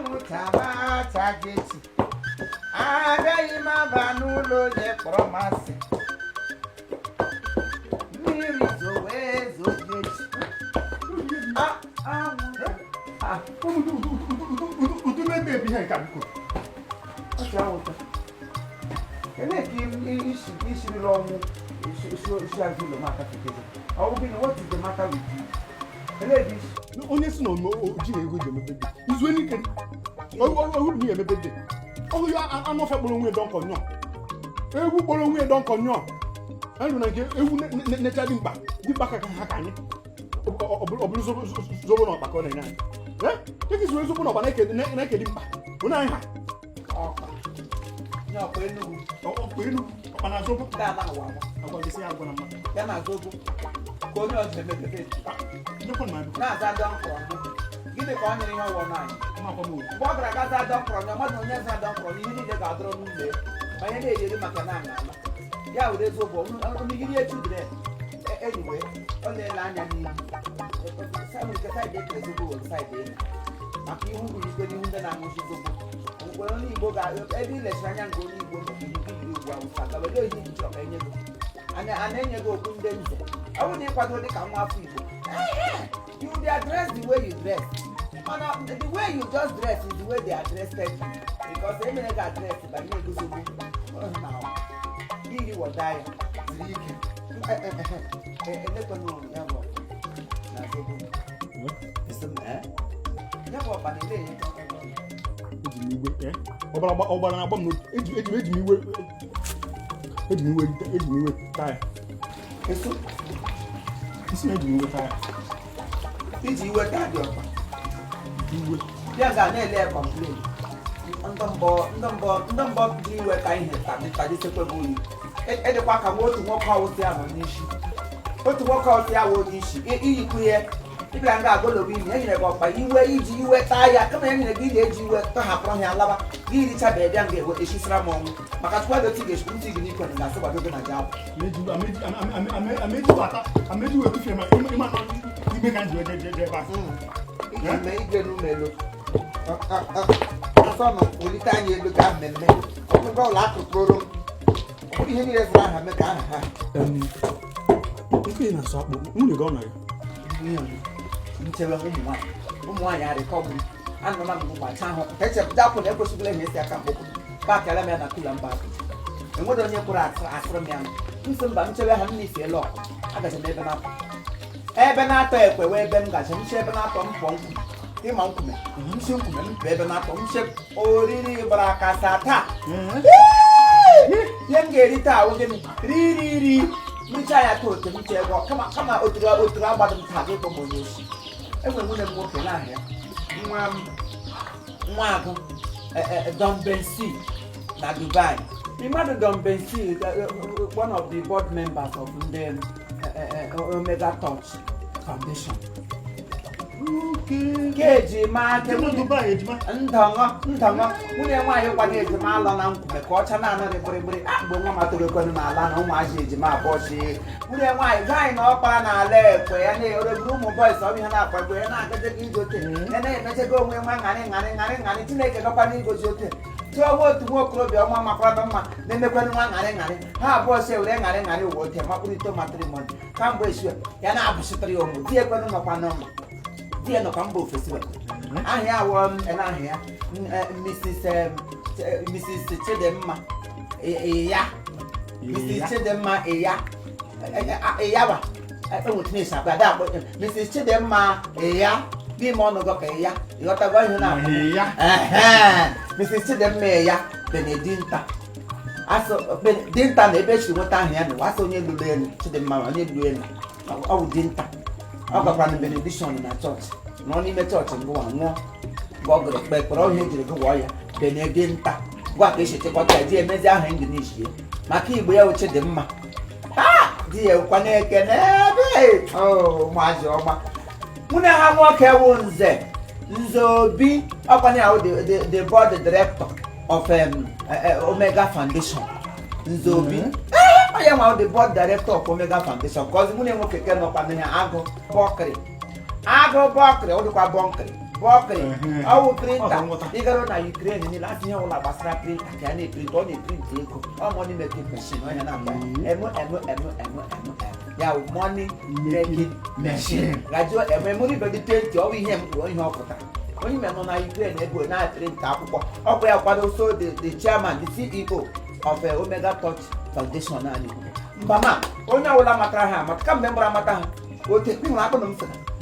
Amutama Tageti. Agaghị n'ụlọ onye kpọrọ masị. Mmiri zowe zogechi. Udu na-ebe ebi ihe nke abụkọ. Ọchị anwụta. Elee ka ishirila ọnwụ isi azụ ụlọ maka fetezi? Ọ bụ gịnị, what is the matter with you? Elee gị? Onye si na oji na ego ji emebe dị. Izu enike. Ohu bụ ihe emebe dị. Ọhụ ya anụ ofe kpọrọ onwe dọnkọ nyọ. Ewu kpọrọ onwe dọnkọ nyọ. Anyị na nke ewu necha dị mkpa ka ha ka anyị. Ọ bụrụ zobo na ọkpa ka ọ na-enye anyị. Eke izu zobo na ọkpa na-ekedi mkpa. Onye anyị ha. Ọkpa. Nye ọkpa Enugu. Ọkpa Enugu. Ọkpa na zobo. Ndị ala ụwa. Agwa gị sị ya agwa na mmadụ. Ya na zobo. Ka onye ọzọ emebebe. Na-aza dọnkọrọ ndụ. Gịnị ka ọ nyere ihe ọwụwa n'anyị? Mgbe ọ gara aga za dọnkọrọ ndụ, mmadụ onye za dọnkọrọ n'ihe niile ga-adọrọ n'ụlọ ya. Ma ihe na-eri maka na anya ala. Ya were zobo, onye echudere anyway, ọ na-ele anya n'ihu. Simon nke saịdị ekele zobo were saịdị enyi. Maka ihu uru ikpe n'ihu ndị na-aṅụchi zobo. Mgbe onye Igbo ebe ilechiri anya nke onye Igbo nọ n'ihu iri ugbu a wụsa ka were oyi nchọ ka enye gị. A na-enye gị okwu ndị nze. Ọ bụrụ na ịkwado dị ka nwa afọ Igbo. You will be addressed the way you dress. The way you just dress is the way they addressed you. Because they may not address by me go so good. Now, really what die. Let me know. Yabo. Na so good. Listen, Yabo banile. Ejimiwe, Obara na bom no. Ejimiwe. Tai. Eso. Isi ejimiwe tai. Iji iwe ka dị ọkpa. Iwe. Ya ga na-ele complain. Ndị mbọ dị iwe ka ihe tadị sekwebe oyi. Edekwa ka otu nwoke ọwụsị ahụ n'isi. Otu nwoke ọwụsị ahụ n'isi. Iyikwu ihe. Ịbịa nga agolobi imi, enyere gị ọkpa iwe iji iwe taa ya. Kama enyere gị ga-eji iwe tọhapụrụ ya alaba. Gị irichabe bịa nga ewe eshisira m ọnwụ. Maka tukwado ti ga-eshikwu ntị gị n'ikwe na ga-asị gbado gị na ji abụ. Ameji wetu fema ima no ibe kan je ba. Ime igwe n'umelo. Asọnụ olite anyị elu ka mmemme. Ọkụkọ ụlọ akụkporo. Ọ bụrụ ihe niile zụrụ aha mee ka aha ha. Nke na-asọ akpụ, nwunye gị ọ nọ ya. Nchebe ụmụ nwaanyị arịkọ gburu. Anọ na mbụ gbacha ahụ. Echepụta akwụ na ekwesịbụla ihe esi aka mkpụkụ. Paakị ala m ya na kula mba akụ. Enwere onye kwụrụ asịrị m ya. Nsị mba nchebe ha m n'isiela ọkụ. Agacha m ebe na-atọ ekwe wee ebe m gacha nche ebe na-atọ mpọ nkwume ịma nkwume nchi nkwume mpe ebe na-atọ nche oriri gbara aka saa taa ihe m ga-eri taa gịnị riri mricha ya ta ote nche ego kama oturu agbado m taa ịkpọ m onye osi enwere nwunye m nwoke n'ahịa nwa agụ Don Bensi na Dubai. Mmadụ Don Bensi, one of the board members of the Omega Touch Foundation. Keji ma Dubai ejima. Ndanga nwunye nwaanyị kwado ejima alọ na nkume ka ọcha na-anọrị gbịrịgbịrị mgbe nwa matoro ekwenu n'ala na ụmụazị ejima abụọ chi nwunye nwaanyị na ọkpara n'ala ekwe ya na-ereburu ụmụ bọịs ọ bụ ihe na-akpagbu ya na-agaje gị igote ya na-emechego onwe nwa ṅarị Chineke gakwa n'igozi ote tụọwa otu nwa okorobịa ọma makwara mma na-emekwenu nwa ṅarị ha abụọ si ewere ṅarị uwe ote makpụrịta matrimony kamgbe esi ya na-abụchitara ya ụmụ di ekwenu nọkwa n'ụmụ di ya nọkwa mba ofesi ahịa awọ n'ahịa Mrs. Chidimma Eya Mrs. Chidimma Eyawa enwetinesi akpa ada akpọ Mrs. Chidimma Eya di ma ọnụgọ ka Eya ịghọtago ihe na Mrs. Chidimma Eya Benedinta dinta na ebe echiri nweta ahụ ya na wasị onye lụrụ elu Chidimma onye lụrụ elu ọ bụ dinta ọ gakwara na benediction na chọọchị nọ n'ime chọọchị ngụwa nwụọ mgbe ọ gụrụ ekpere ihe jiri gụwa ya Benedinta gwa ka esi chekọta ya di emezi ahụ English ya maka Igbo ya uche dị mma di ya ụkwa na-eke n'ebe maazị ọma nwunye ha nwoke wụ Nze Obi ọkwanye ahụ the board director of Omega Foundation Nze Obi onye nwa the board director of Omega Foundation ka ọzi nwunye nwoke ke nọkwa n'ihe agụ bọkịrị ọ dịkwa bọnkịrị Walking. Our printer. You got on Ukraine in the last year, all about printer. Can you print on a print? Or money making machine. Yeah, money making machine. Graduate a memory, but the 20 or we have going off. When you remember now, Ukraine, they go now print up. Up where also the chairman, the CEO of Omega Touch Foundation. Mama, only all Amataha, but come remember Amataha. What take me happen?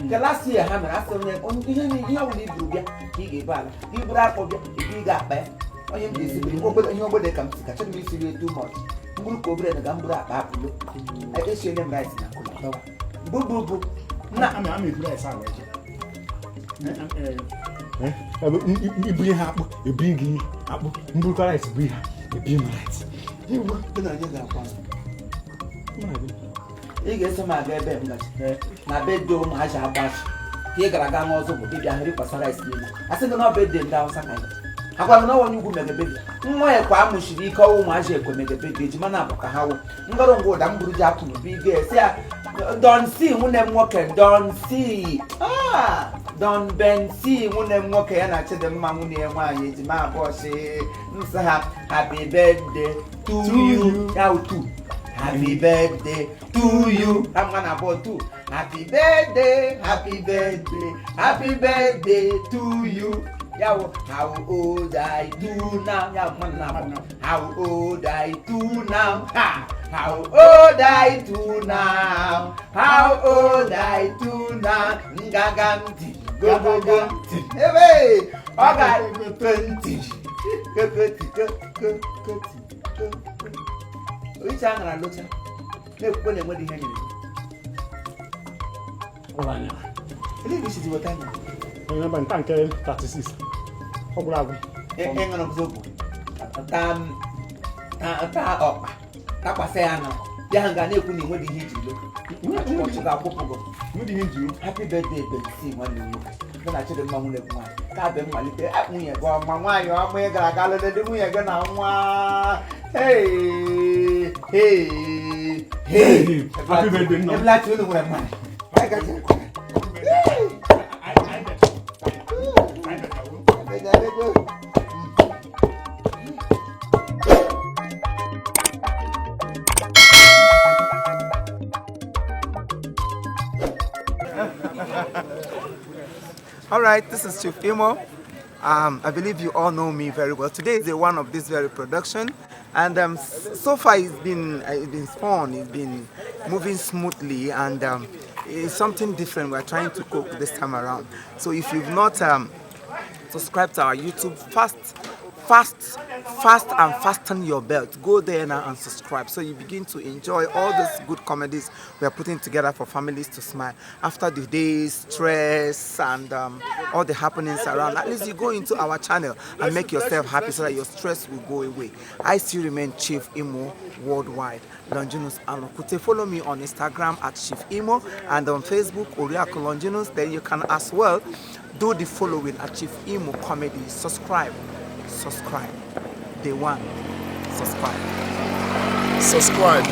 The last year, Hammer asked them, only you leave Rubia, he gave back. He would have he got back. I am busy, nobody comes to catch me too much. Group over the Gambra, Papu. I guess you them right now. Boo boo boo. I'm a dress. You bring up, you bring up, you guys bring right. You work the He gets some of their bed. My bedroom has a bash. Here, Garagam also would be a Harry Passarai. I said, no bed them down some kind. I want no one who could make a baby. Why a quam should be called Magia could make a baby, Manapa, how? Not go down Buja to be there. Don't see when them walking, don't see. Ah, don't bend see when them walking. And I said, the mammy and why is my boss. Happy birthday to you. Now, too. Happy birthday to you. I'm gonna vote too. Happy birthday to you. How old I do now? How old I do now? How old I do now? How old I do now? Ngaganti, go. Hey, I got 20. Which I'm gonna look at? No, when I'm wedding hanging. Oh, I know. This is what I know. Remember, 36. How would I be? Hang on, Zobo. That was saying, young Ghanaian couldn't win the heat. What you got? What do you do? Happy birthday, see one you. Then I told the mom that one. God, them my little at me, go, Mamma, you are made a gala, the way again. Hey. Happy birthday, no. I'm like to know where money. I got you. All right, this is Chief Imo. I believe you all know me very well. Today is the one of this very production, and so far it's been fun. It's been moving smoothly, and it's something different we're trying to cook this time around. So if you've not subscribed to our YouTube, fast and fasten your belt. Go there now and subscribe so you begin to enjoy all these good comedies we are putting together for families to smile after the day's stress and all the happenings around. At least you go into our channel and make yourself happy so that your stress will go away. I still remain Chief Imo worldwide, longinus and Okute. Follow me on Instagram at Chief Imo and on Facebook Oriako Longinus. Then you can as well do the following at Chief Imo Comedy. Subscribe. Day one. Subscribe.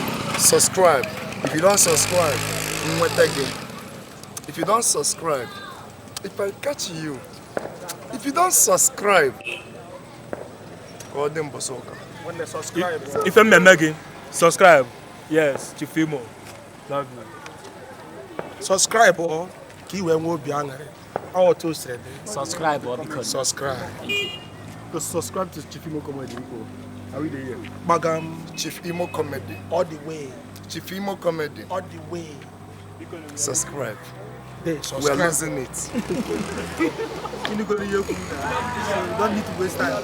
If you don't subscribe, if you don't subscribe, if I catch you, if you don't subscribe, call them Bosoka. When they subscribe, if I'm Megan, subscribe. Yes, Chief Imo. Love you. Subscribe or key when we'll be angry. Our two said subscribe or because subscribe. To subscribe to Chief Imo Comedy. Are we there? Bagam Chief Imo Comedy. all the way, Chief Imo Comedy. all the way. Subscribe. Subscribe. We are losing it. You don't need to waste time.